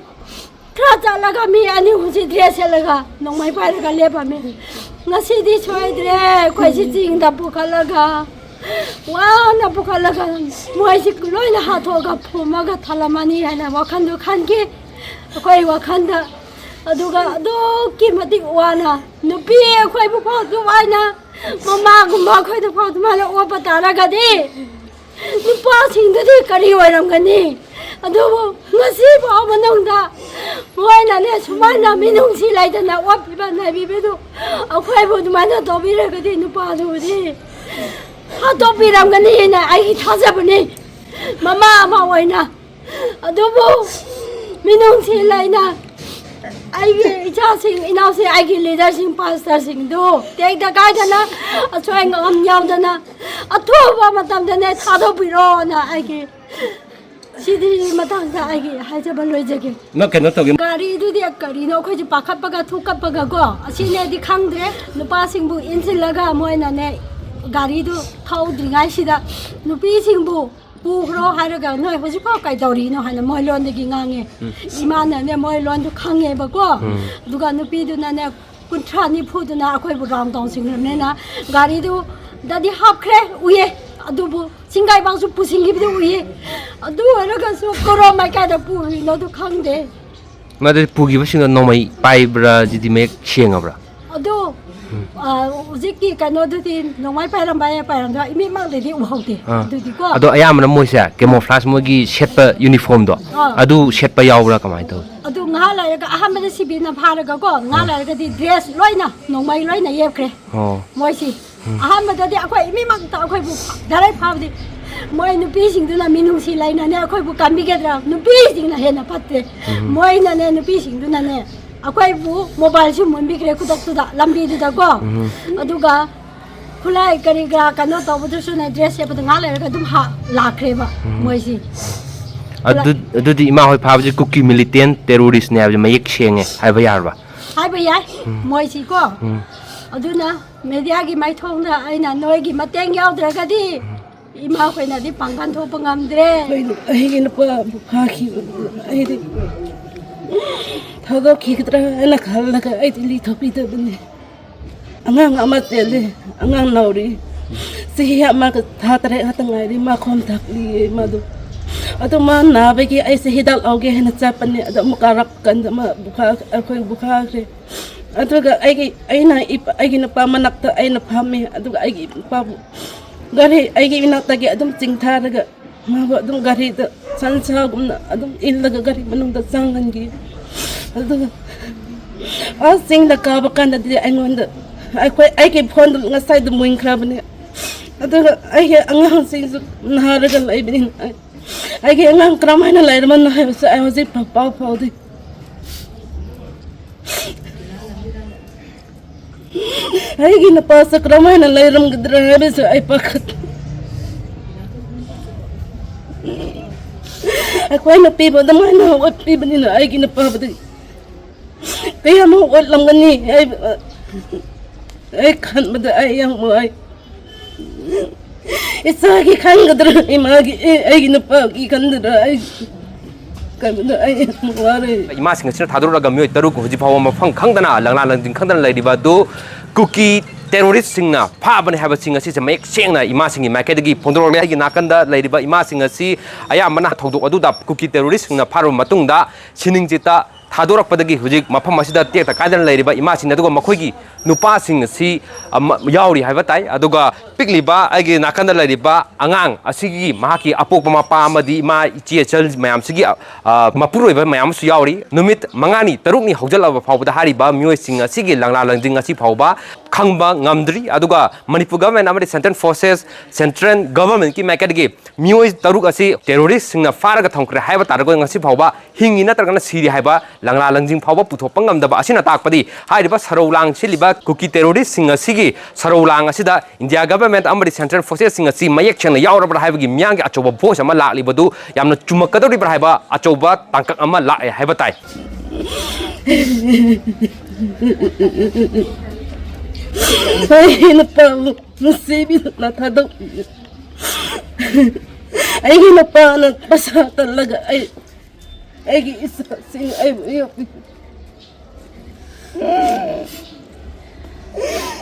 ꯈꯔ ꯆꯠꯂꯒ ꯃꯤ ꯑꯅꯤ ꯑꯍꯨꯝꯁꯤ ꯗ꯭ꯔꯦꯁ ꯁꯦꯠꯂꯒ ꯅꯣꯡꯃꯩ ꯄꯥꯏꯔꯒ ꯂꯦꯞꯄꯝꯃꯤ꯫ ꯉꯁꯤꯗꯤ ꯁꯣꯏꯗ꯭ꯔꯦ, ꯑꯩꯈꯣꯏꯁꯤ ꯆꯤꯡꯗ ꯄꯨꯈꯠꯂꯒ ꯋꯥꯅ ꯄꯨꯈꯠꯂꯒ ꯃꯣꯏꯁꯤ ꯂꯣꯏꯅ ꯍꯥꯠꯇꯣꯛꯑꯒ ꯐꯨꯝꯃꯒ ꯊꯜꯂꯝꯃꯅꯤ ꯍꯥꯏꯅ ꯋꯥꯈꯜꯗꯣ ꯈꯟꯈꯤ ꯑꯩꯈꯣꯏ ꯋꯥꯈꯜꯗ꯫ ꯑꯗꯨꯒ ꯑꯗꯨꯛꯀꯤ ꯃꯇꯤꯛ ꯋꯥꯅ ꯅꯨꯄꯤ ꯑꯩꯈꯣꯏꯕꯨ ꯐꯥꯎ ꯑꯗꯨꯃꯥꯏꯅ ꯃꯃꯥꯒꯨꯝꯕ ꯑꯩꯈꯣꯏꯗ ꯐꯥꯎ ꯑꯗꯨꯃꯥꯏꯅ ꯑꯣꯠꯄ ꯇꯥꯔꯒꯗꯤ ꯅꯨꯄꯥꯁꯤꯡꯗꯨꯗꯤ ꯀꯔꯤ ꯑꯣꯏꯔꯝꯒꯅꯤ? ꯑꯗꯨꯕꯨ ꯉꯁꯤ ꯐꯥꯎ ꯃꯅꯨꯡꯗ ꯃꯣꯏꯅꯅꯦ ꯁꯨꯃꯥꯏꯅ ꯃꯤꯅꯨꯡꯁꯤ ꯂꯩꯇꯅ ꯑꯣꯠꯄꯤꯕ ꯅꯩꯕꯤꯕꯗꯨ ꯑꯩꯈꯣꯏꯕꯨ ꯑꯗꯨꯃꯥꯏꯅ ꯇꯧꯕꯤꯔꯒꯗꯤ ꯅꯨꯄꯥꯗꯨꯕꯨꯗꯤ ꯍꯥꯠꯇꯣꯛꯄꯤꯔꯝꯒꯅꯤꯅ ꯑꯩꯒꯤ ꯊꯥꯖꯕꯅꯤ, ꯃꯃꯥ ꯑꯃ ꯑꯣꯏꯅ꯫ ꯑꯗꯨꯕꯨ ꯃꯤꯅꯨꯡꯁꯤ ꯂꯩꯅ ꯑꯩꯒꯤ ꯏꯆꯥꯁꯤꯡ, ꯏꯅꯥꯎꯁꯤꯡ, ꯑꯩꯒꯤ ꯂꯤꯗꯔꯁꯤꯡ, ꯄꯥꯁꯇꯔꯁꯤꯡꯗꯨ ꯇꯦꯛꯇ ꯀꯥꯏꯗꯅ ꯑꯁꯣꯏ ꯑꯉꯥꯝ ꯌꯥꯎꯗꯅ ꯑꯊꯨꯕ ꯃꯇꯝꯗꯅꯦ ꯊꯥꯗꯣꯛꯄꯤꯔꯣꯅ ꯑꯩꯒꯤ ꯁꯤꯗꯤ ꯃꯇꯥꯡꯗ ꯑꯩꯒꯤ ꯍꯥꯏꯖꯕ ꯂꯣꯏꯖꯒꯦ꯫ ꯅꯪ ꯀꯩꯅꯣ ꯇꯧꯒꯦ꯫ ꯒꯥꯔꯤꯗꯨꯗꯤ ꯀꯔꯤꯅꯣ, ꯑꯩꯈꯣꯏꯁꯦ ꯄꯥꯈꯠꯄꯒ ꯊꯨꯀꯠꯄꯒ ꯀꯣ, ꯑꯁꯤꯅꯦꯗꯤ ꯈꯪꯗ꯭ꯔꯦ꯫ ꯅꯨꯄꯥꯁꯤꯡꯕꯨ ꯏꯟꯁꯤꯜꯂꯒ ꯃꯣꯏꯅꯅꯦ ꯒꯥꯔꯤꯗꯨ ꯊꯧꯗ꯭ꯔꯤꯉꯩꯁꯤꯗ ꯅꯨꯄꯤꯁꯤꯡꯕꯨ ꯄꯨꯈ꯭ꯔꯣ ꯍꯥꯏꯔꯒ ꯅꯣꯏ ꯍꯧꯖꯤꯛꯐꯥꯎ ꯀꯩꯗꯧꯔꯤꯅꯣ ꯍꯥꯏꯅ ꯃꯣꯏ ꯂꯣꯟꯗꯒꯤ ꯉꯥꯡꯉꯦ꯫ ꯏꯃꯥꯅꯅꯦ ꯃꯣꯏ ꯂꯣꯟꯗꯨ ꯈꯪꯉꯦꯕꯀꯣ꯫ ꯑꯗꯨꯒ ꯅꯨꯄꯤꯗꯨꯅꯅꯦ ꯀꯨꯟꯊ꯭ꯔꯥ ꯅꯤꯐꯨꯗꯨꯅ ꯑꯩꯈꯣꯏꯕꯨ ꯔꯥꯎꯟ ꯇꯧꯁꯤꯟꯈ꯭ꯔꯕꯅꯤꯅ ꯒꯥꯔꯤꯗꯨꯗꯗꯤ ꯍꯥꯞꯈ꯭ꯔꯦ, ꯎꯏꯌꯦ꯫ ꯑꯗꯨꯕꯨ ꯁꯤꯡꯒꯥꯏꯕꯥꯎꯁꯨ ꯄꯨꯁꯤꯟꯈꯤꯕꯗꯤ ꯎꯏꯌꯦ꯫ ꯑꯗꯨ ꯑꯣꯏꯔꯒꯁꯨ ꯀꯔꯣꯝ ꯃꯥꯏꯀꯥꯏꯗ ꯄꯨꯔꯤꯅꯣꯗꯨ ꯈꯪꯗꯦ꯫ ꯃꯗꯨ ꯄꯨꯈꯤꯕꯁꯤꯡꯗꯣ ꯅꯣꯡꯃꯩ ꯄꯥꯏꯕ꯭ꯔꯥ? ꯁꯤꯗꯤ ꯃꯌꯦꯛ ꯁꯦꯡꯉꯕ꯭ꯔꯥ? ꯑꯗꯨ, ꯑ, ꯍꯧꯖꯤꯛꯀꯤ ꯀꯩꯅꯣꯗꯨꯗꯤ ꯅꯣꯡꯃꯩ ꯄꯥꯏꯔꯝꯕ ꯌꯥꯏ, ꯄꯥꯏꯔꯝꯗꯕ ꯏꯃꯤꯠꯃꯛꯇꯗꯤ ꯎꯍꯧꯗꯦ꯫ ꯑꯥ꯫ ꯑꯗꯨꯗꯤꯀꯣ꯫ ꯑꯗꯣ ꯑꯌꯥꯝꯕꯅ ꯃꯣꯏꯁꯦ camouflage, ꯃꯣꯏꯒꯤ ꯁꯦꯠꯄ ꯌꯨꯅꯤꯐꯣꯔꯝꯗꯣ, ꯑꯥ꯫ ꯑꯗꯨ ꯁꯦꯠꯄ ꯌꯥꯎꯕ꯭ꯔꯥ, ꯀꯃꯥꯏꯅ ꯇꯧꯏ? ꯑꯗꯨ ꯉꯥꯏꯍꯥꯛ ꯂꯩꯔꯒ, ꯑꯍꯥꯟꯕꯗ ꯁꯤꯕꯤꯅ ꯐꯥꯔꯒꯀꯣ, ꯉꯥꯏꯍꯥꯛ ꯂꯩꯔꯒꯗꯤ ꯗ꯭ꯔꯦꯁ ꯂꯣꯏꯅ, ꯅꯣꯡꯃꯩ ꯂꯣꯏꯅ ꯌꯦꯞꯈ꯭ꯔꯦ꯫ ꯑꯣ꯫ ꯃꯣꯏꯁꯤ ꯑꯍꯥꯟꯕꯗꯗꯤ ꯑꯩꯈꯣꯏ ꯃꯤꯃꯛꯇ ꯑꯩꯈꯣꯏꯕꯨ direct ꯐꯥꯕꯗꯤ, ꯃꯣꯏ ꯅꯨꯄꯤꯁꯤꯡꯗꯨꯅ ꯃꯤꯅꯨꯡꯁꯤ ꯂꯩꯅꯅꯦ ꯑꯩꯈꯣꯏꯕꯨ ꯀꯟꯕꯤꯒꯗ꯭ꯔꯥ? ꯅꯨꯄꯤꯁꯤꯡꯅ ꯍꯦꯟꯅ ꯐꯠꯇꯦ꯫ ꯃꯣꯏꯅꯅꯦ, ꯅꯨꯄꯤꯁꯤꯡꯗꯨꯅꯅꯦ ꯑꯩꯈꯣꯏꯕꯨ ꯃꯣꯕꯥꯏꯜꯁꯨ ꯃꯨꯟꯕꯤꯈ꯭ꯔꯦ ꯈꯨꯗꯛꯇꯨꯗ ꯂꯝꯕꯤꯗꯨꯗꯀꯣ꯫ ꯑꯗꯨꯒ ꯈꯨꯠꯂꯥꯏ ꯀꯔꯤ ꯀꯔꯥ ꯀꯩꯅꯣ ꯇꯧꯕꯗꯨꯁꯨꯅꯦ, ꯗ꯭ꯔꯦꯁ ꯁꯦꯠꯄꯗ ꯉꯥꯏꯍꯥꯛ ꯂꯩꯔꯒ ꯑꯗꯨꯝ ꯍꯥ-, ꯂꯥꯛꯈ꯭ꯔꯦꯕ ꯃꯣꯏꯁꯤ꯫ ꯑꯗꯨ ꯑꯗꯨꯗꯤ ꯏꯃꯥ ꯍꯣꯏ ꯐꯥꯕꯁꯤ ꯀꯨꯀꯤ militant terroristꯅꯦ ꯍꯥꯏꯕꯁꯦ ꯃꯌꯦꯛ ꯁꯦꯡꯉꯦ ꯍꯥꯏꯕ ꯌꯥꯔꯕ? ꯍꯥꯏꯕ ꯌꯥꯏ꯫ ꯃꯣꯏꯁꯤꯀꯣ꯫ ꯑꯗꯨꯅ ꯃꯦꯗꯤꯌꯥꯒꯤ ꯃꯥꯏꯊꯣꯡꯗ ꯑꯩꯅ ꯅꯣꯏꯒꯤ ꯃꯇꯦꯡ ꯌꯥꯎꯗ꯭ꯔꯒꯗꯤ ꯏꯃꯥꯈꯣꯏꯅꯗꯤ ꯄꯥꯡꯒꯜ ꯊꯣꯛꯄ ꯉꯝꯗ꯭ꯔꯦ꯫ ꯑꯩꯅ ꯑꯩꯒꯤ ꯅꯨꯄꯥꯕꯨ ꯐꯥꯈꯤꯕꯗꯨ ꯑꯩꯗꯤ ꯊꯥꯗꯣꯛꯈꯤꯒꯗ꯭ꯔꯥ ꯍꯥꯏꯅ ꯈꯜꯂꯒ ꯑꯩꯗꯤ ꯂꯤ ꯊꯣꯛꯄꯤꯗꯕꯅꯤ꯫ ꯑꯉꯥꯡ ꯑꯃ ꯆꯦꯜꯂꯦ, ꯑꯉꯥꯡ ꯅꯧꯔꯤ, ꯆꯍꯤ ꯑꯃꯒ ꯊꯥ ꯇꯔꯦꯠ ꯈꯛꯇ ꯉꯥꯏꯔꯤ꯫ ꯃꯥ ꯈꯣꯝ ꯊꯥꯛꯂꯤꯌꯦ ꯃꯥꯗꯣ꯫ ꯑꯗꯣ ꯃꯥ ꯅꯥꯕꯒꯤ ꯑꯩꯁꯦ ꯍꯤꯗꯥꯛ ꯂꯧꯒꯦ ꯍꯥꯏꯅ ꯆꯠꯄꯅꯦ꯫ ꯑꯗꯣ ꯑꯃꯨꯛ ꯀꯥꯔꯛꯄ ꯀꯥꯟꯗ ꯃꯥ ꯕꯨꯈꯥ-, ꯑꯩꯈꯣꯏ ꯕꯨꯈꯥꯈ꯭ꯔꯦ꯫ ꯑꯗꯨꯒ ꯑꯩꯒꯤ, ꯑꯩꯅ ꯏꯄꯥ-, ꯑꯩꯒꯤ ꯅꯨꯄꯥ ꯃꯅꯥꯛꯇ ꯑꯩꯅ ꯐꯝꯃꯤ꯫ ꯑꯗꯨꯒ ꯑꯩꯒꯤ ꯅꯨꯄꯥꯕꯨ ꯒꯥꯔꯤ, ꯑꯩꯒꯤ ꯏꯅꯥꯛꯇꯒꯤ ꯑꯗꯨꯝ ꯆꯤꯡꯊꯥꯔꯒ ꯃꯥꯕꯨ ꯑꯗꯨꯝ ꯒꯥꯔꯤꯗ ꯁꯟꯁꯥꯒꯨꯝꯅ ꯑꯗꯨꯝ ꯏꯜꯂꯒ ꯒꯥꯔꯤ ꯃꯅꯨꯡꯗ ꯆꯪꯍꯟꯈꯤ꯫ ꯑꯗꯨꯒ ꯑꯥ ꯆꯤꯡꯗ ꯀꯥꯕ ꯀꯥꯟꯗꯗꯤ ꯑꯩꯉꯣꯟꯗ, ꯑꯩꯈꯣꯏ, ꯑꯩꯒꯤ ꯐꯣꯟꯗꯨ ꯉꯁꯥꯏꯗꯨ ꯃꯨꯟꯈ꯭ꯔꯕꯅꯦ꯫ ꯑꯗꯨꯒ ꯑꯩꯒꯤ ꯑꯉꯥꯡꯁꯤꯡꯁꯨ ꯅꯥꯔꯒ ꯂꯩꯕꯅꯤꯅ ꯑꯩ, ꯑꯩꯒꯤ ꯑꯉꯥꯡ ꯀꯔꯝꯍꯥꯏꯅ ꯂꯩꯔꯕꯅꯣ ꯍꯥꯏꯕꯁꯦ ꯑꯩ ꯍꯧꯖꯤꯛ ꯐꯥꯎ ꯄꯥꯎ ꯐꯥꯎꯗꯦ꯫ ꯑꯩꯒꯤ ꯅꯨꯄꯥꯁꯦ ꯀꯔꯝꯍꯥꯏꯅ ꯂꯩꯔꯝꯒꯗ꯭ꯔꯥ ꯍꯥꯏꯕꯁꯨ ꯑꯩ ꯄꯥꯈꯠ-, ꯑꯩꯈꯣꯏ ꯅꯨꯄꯤꯕꯨ ꯑꯗꯨꯃꯥꯏꯅ ꯍꯧꯒꯠꯄꯤꯕꯅꯤꯅ ꯑꯩꯒꯤ ꯅꯨꯄꯥꯕꯨꯗꯤ ꯀꯌꯥꯃꯨꯛ ꯑꯣꯠꯂꯝꯒꯅꯤ ꯍꯥꯏꯕ ꯑꯩ ꯈꯟꯕꯗ ꯑꯩ ꯌꯥꯝ ꯋꯥꯏ꯫ ꯏꯆꯥꯒꯤ ꯈꯟꯒꯗ꯭ꯔꯥ, ꯏꯃꯥꯒꯤ, ꯑꯦ, ꯑꯩꯒꯤ ꯅꯨꯄꯥꯒꯤ ꯈꯟꯒꯗ꯭ꯔꯥ, ꯑꯩ ꯈꯟꯕꯗ ꯑꯩ ꯌꯥꯝ ꯋꯥꯔꯦ꯫ ꯏꯃꯥꯁꯤꯡ ꯑꯁꯤꯅ ꯊꯥꯗꯣꯔꯛꯂꯒ ꯃꯤꯑꯣꯏ ꯇꯔꯨꯛ ꯍꯧꯖꯤꯛ ꯐꯥꯎꯕ ꯃꯐꯝ ꯈꯪꯗꯅ, ꯂꯪꯂꯥ ꯂꯪꯖꯤꯟ ꯈꯪꯗꯅ ꯂꯩꯔꯤꯕ ꯑꯗꯨ ꯀꯨꯀꯤ terroristꯁꯤꯡꯅ ꯐꯥꯕꯅꯤ ꯍꯥꯏꯕꯁꯤꯡ ꯑꯁꯤꯁꯦ ꯃꯌꯦꯛ ꯁꯦꯡꯅ ꯏꯃꯥꯁꯤꯡꯒꯤ ꯃꯥꯏꯀꯩꯗꯒꯤ ꯐꯣꯡꯗꯣꯔꯛꯂꯦ꯫ ꯑꯩꯒꯤ ꯅꯥꯀꯟꯗ ꯂꯩꯔꯤꯕ ꯏꯃꯥꯁꯤꯡ ꯑꯁꯤ ꯑꯌꯥꯝꯕꯅ ꯊꯧꯗꯣꯛ ꯑꯗꯨꯗ ꯀꯨꯀꯤ terroristꯁꯤꯡꯅ ꯐꯥꯔꯕ ꯃꯇꯨꯡꯗ ꯁꯤꯅꯤꯡꯆꯤꯠꯇ ꯊꯥꯗꯣꯔꯛꯄꯗꯒꯤ ꯍꯧꯖꯤꯛ ꯃꯐꯝ ꯑꯁꯤꯗ ꯇꯦꯛꯇ ꯀꯥꯏꯗꯅ ꯂꯩꯔꯤꯕ ꯏꯃꯥꯁꯤꯡ, ꯑꯗꯨꯒ ꯃꯈꯣꯏꯒꯤ ꯅꯨꯄꯥꯁꯤꯡ ꯑꯁꯤ, ꯑꯃ, ꯌꯥꯎꯔꯤ ꯍꯥꯏꯕ ꯇꯥꯏ꯫ ꯑꯗꯨꯒ ꯄꯤꯛꯂꯤꯕ ꯑꯩꯒꯤ ꯅꯥꯀꯟꯗ ꯂꯩꯔꯤꯕ ꯑꯉꯥꯡ ꯑꯁꯤꯒꯤ ꯃꯍꯥꯛꯀꯤ ꯑꯄꯣꯛꯄ ꯃꯄꯥ ꯑꯃꯗꯤ ꯏꯃꯥ, ꯏꯆꯦ, ꯏꯆꯜ ꯃꯌꯥꯝꯁꯤꯒꯤ, ꯑ, ꯃꯄꯨꯔꯣꯏꯕ ꯃꯌꯥꯝ ꯑꯃꯁꯨ ꯌꯥꯎꯔꯤ꯫ ꯅꯨꯃꯤꯠ ꯃꯉꯥꯅꯤ, ꯇꯔꯨꯛꯅꯤ ꯍꯧꯖꯤꯜꯂꯕ ꯐꯥꯎꯕꯗ ꯍꯥꯏꯔꯤꯕ ꯃꯤꯑꯣꯏꯁꯤꯡ ꯑꯁꯤꯒꯤ ꯂꯪꯂꯥ ꯂꯪꯖꯤꯡ ꯉꯁꯤ ꯐꯥꯎꯕ ꯈꯪꯕ ꯉꯝꯗ꯭ꯔꯤ꯫ ꯑꯗꯨꯒ ꯃꯅꯤꯄꯨꯔ ꯒꯚꯔꯟꯃꯦꯟꯠ ꯑꯃꯗꯤ ꯁꯦꯟꯇ꯭ꯔꯦꯜ ꯐꯣꯔꯁꯦꯁ, ꯁꯦꯟꯇ꯭ꯔꯦꯜ ꯒꯚꯔꯟꯃꯦꯟꯠꯀꯤ ꯃꯥꯏꯀꯩꯗꯒꯤ ꯃꯤꯑꯣꯏ ꯇꯔꯨꯛ ꯑꯁꯤ ꯇꯦꯔꯣꯔꯤꯁꯁꯤꯡꯅ ꯐꯥꯔꯒ ꯊꯝꯈ꯭ꯔꯦ ꯍꯥꯏꯕ ꯇꯥꯔꯒ ꯉꯁꯤ ꯐꯥꯎꯕ ꯍꯤꯡꯉꯤ ꯅꯠꯇ꯭ꯔꯒꯅ ꯁꯤꯔꯤ ꯍꯥꯏꯕ ꯂꯪꯂꯥ ꯂꯪꯖꯤꯡ ꯐꯥꯎꯕ ꯄꯨꯊꯣꯛꯄ ꯉꯝꯗꯕ ꯑꯁꯤꯅ ꯇꯥꯛꯄꯗꯤ ꯍꯥꯏꯔꯤꯕ ꯁꯔꯧ ꯂꯥꯡ ꯁꯤꯜꯂꯤꯕ ꯀꯨꯀꯤ ꯇꯦꯔꯣꯔꯤꯁꯁꯤꯡ ꯑꯁꯤꯒꯤ ꯁꯔꯧ ꯂꯥꯡ ꯑꯁꯤꯗ ꯏꯟꯗꯤꯌꯥ ꯒꯚꯔꯟꯃꯦꯟꯠ ꯑꯃꯗꯤ ꯁꯦꯟꯇ꯭ꯔꯦꯜ ꯐꯣꯔꯁꯦꯁꯁꯤꯡ ꯑꯁꯤ ꯃꯌꯦꯛ ꯁꯦꯡꯅ ꯌꯥꯎꯔꯕ꯭ꯔꯥ ꯍꯥꯏꯕꯒꯤ ꯃꯤꯌꯥꯝꯒꯤ ꯑꯆꯧꯕ ꯚꯣꯏꯁ ꯑꯃ ꯂꯥꯛꯂꯤꯕꯗꯨ ꯌꯥꯝꯅ ꯆꯨꯝꯃꯛꯀꯗꯧꯔꯤꯕ꯭ꯔꯥ ꯍꯥꯏꯕ ꯑꯆꯧꯕ ꯇꯥꯡꯀꯛ ꯑꯃ ꯂꯥꯛꯑꯦ ꯍꯥꯏꯕ ꯇꯥꯏ꯫ ꯑꯩ ꯅꯨꯄꯥꯕꯨ ꯅꯨꯡꯁꯤꯕꯤꯗꯨꯅ ꯊꯥꯗꯣꯛꯄꯤꯌꯨ꯫ ꯑꯩꯒꯤ ꯅꯨꯄꯥꯅ ꯄꯩꯁꯥ ꯇꯜꯂꯒ ꯑꯩ, ꯑꯩꯒꯤ ꯏꯆꯥꯁꯤꯡ ꯑꯩꯕꯨ ꯌꯣꯛꯄꯤ꯫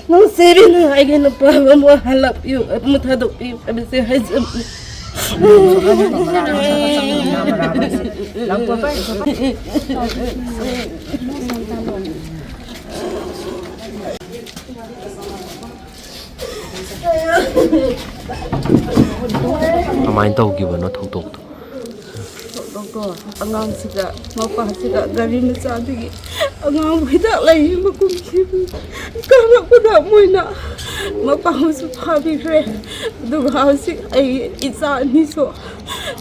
ꯅꯨꯡꯁꯤꯕꯤꯅ ꯑꯩꯒꯤ ꯅꯨꯄꯥꯕꯨ ꯑꯃꯨꯛ ꯍꯜꯂꯛꯄꯤꯌꯨ, ꯑꯃꯨꯛ ꯊꯥꯗꯣꯛꯄꯤꯌꯨ ꯍꯥꯏꯕꯁꯦ ꯍꯥꯏꯖꯕꯅꯤ꯫ ꯀꯃꯥꯏꯅ ꯇꯧꯈꯤꯕꯅꯣ ꯊꯧꯗꯣꯛꯇꯣ? ꯊꯧꯗꯣꯛꯇꯣ, ꯑꯉꯥꯡꯁꯤꯒ ꯃꯄꯥꯁꯤꯒ ꯒꯥꯔꯤ ꯃꯆꯥꯗꯒꯤ ꯑꯉꯥꯡꯕꯨ ꯍꯤꯗꯥꯛ ꯂꯩꯌꯦ ꯃꯈꯨꯝ ꯊꯤꯕ ꯀꯥꯔꯛꯄꯗ ꯃꯣꯏꯅ ꯃꯄꯥꯕꯨꯁꯨ ꯐꯥꯕꯤꯈ꯭ꯔꯦ꯫ ꯑꯗꯨꯒ ꯍꯧꯖꯤꯛ ꯑꯩ ꯏꯆꯥ ꯑꯅꯤꯁꯨ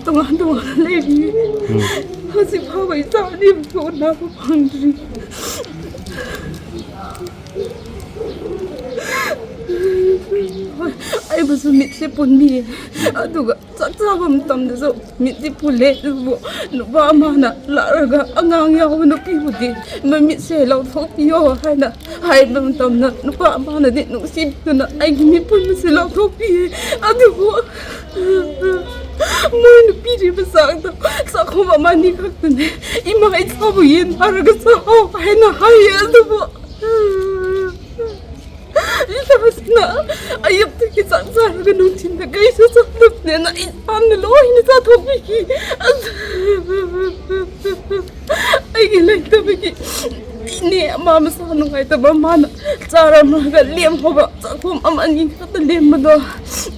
ꯇꯣꯉꯥꯟ ꯇꯣꯉꯥꯟꯅ ꯂꯩꯔꯤ꯫ ꯎꯝ꯫ ꯍꯧꯖꯤꯛ ꯐꯥꯎꯕ ꯏꯆꯥ ꯑꯅꯤꯕꯨꯁꯨ ꯎꯅꯕ ꯐꯪꯗ꯭ꯔꯤ꯫ ꯍꯣꯏ, ꯑꯩꯕꯨꯁꯨ ꯃꯤꯠꯁꯦ ꯄꯨꯟꯕꯤꯌꯦ꯫ ꯑꯗꯨꯒ ꯆꯥꯛ ꯆꯥꯕ ꯃꯇꯝꯗꯁꯨ ꯃꯤꯠꯇꯤ ꯄꯨꯜꯂꯦ, ꯑꯗꯨꯕꯨ ꯅꯨꯄꯥ ꯑꯃꯅ ꯂꯥꯛꯂꯒ ꯑꯉꯥꯡ ꯌꯥꯎꯕ ꯅꯨꯄꯤꯕꯨꯗꯤ ꯃꯃꯤꯠꯁꯦ ꯂꯧꯊꯣꯛꯄꯤꯌꯣ ꯍꯥꯏꯅ ꯍꯥꯏꯕ ꯃꯇꯝꯗ, ꯅꯨꯄꯥ ꯑꯃꯅꯗꯤ ꯅꯨꯡꯁꯤꯕꯤꯗꯨꯅ ꯑꯩꯒꯤ ꯃꯤꯠ ꯄꯨꯟꯕꯁꯦ ꯂꯧꯊꯣꯛꯄꯤꯌꯦ꯫ ꯑꯗꯨꯕꯨ ꯃꯣꯏꯅ ꯄꯤꯔꯤꯕ ꯆꯥꯛꯇꯣ ꯆꯥꯛꯈꯨꯝ ꯑꯃ ꯑꯅꯤ ꯈꯛꯇꯅꯦ꯫ "ꯏꯃꯥ, ꯏꯆꯥꯕꯨ ꯌꯦꯟ ꯐꯥꯔꯒ ꯆꯥꯍꯧ" ꯍꯥꯏꯅ ꯍꯥꯏꯌꯦ꯫ ꯑꯗꯨꯕꯨ ꯏꯆꯥꯁꯤꯅ ꯑꯌꯨꯛꯇꯒꯤ ꯆꯥꯛ ꯆꯥꯔꯒ ꯅꯨꯡꯊꯤꯟꯗ ꯀꯔꯤꯁꯨ ꯆꯥꯗꯕꯅꯤꯅ ꯏꯆꯥꯅ ꯂꯣꯏꯅ ꯆꯥꯊꯣꯛꯄꯤꯈꯤ꯫ ꯑꯗꯨ ꯑꯩꯒꯤ ꯂꯩꯇꯕꯒꯤ ꯏꯅꯦ ꯑꯃ ꯃꯁꯥ ꯅꯨꯡꯉꯥꯏꯇꯕ, ꯃꯥꯅ ꯆꯥꯔꯝꯃꯒ ꯂꯦꯝꯍꯧꯕ ꯆꯥꯛꯈꯨꯝ ꯑꯃ ꯑꯅꯤ ꯈꯛꯇ ꯂꯦꯝꯕꯗꯣ,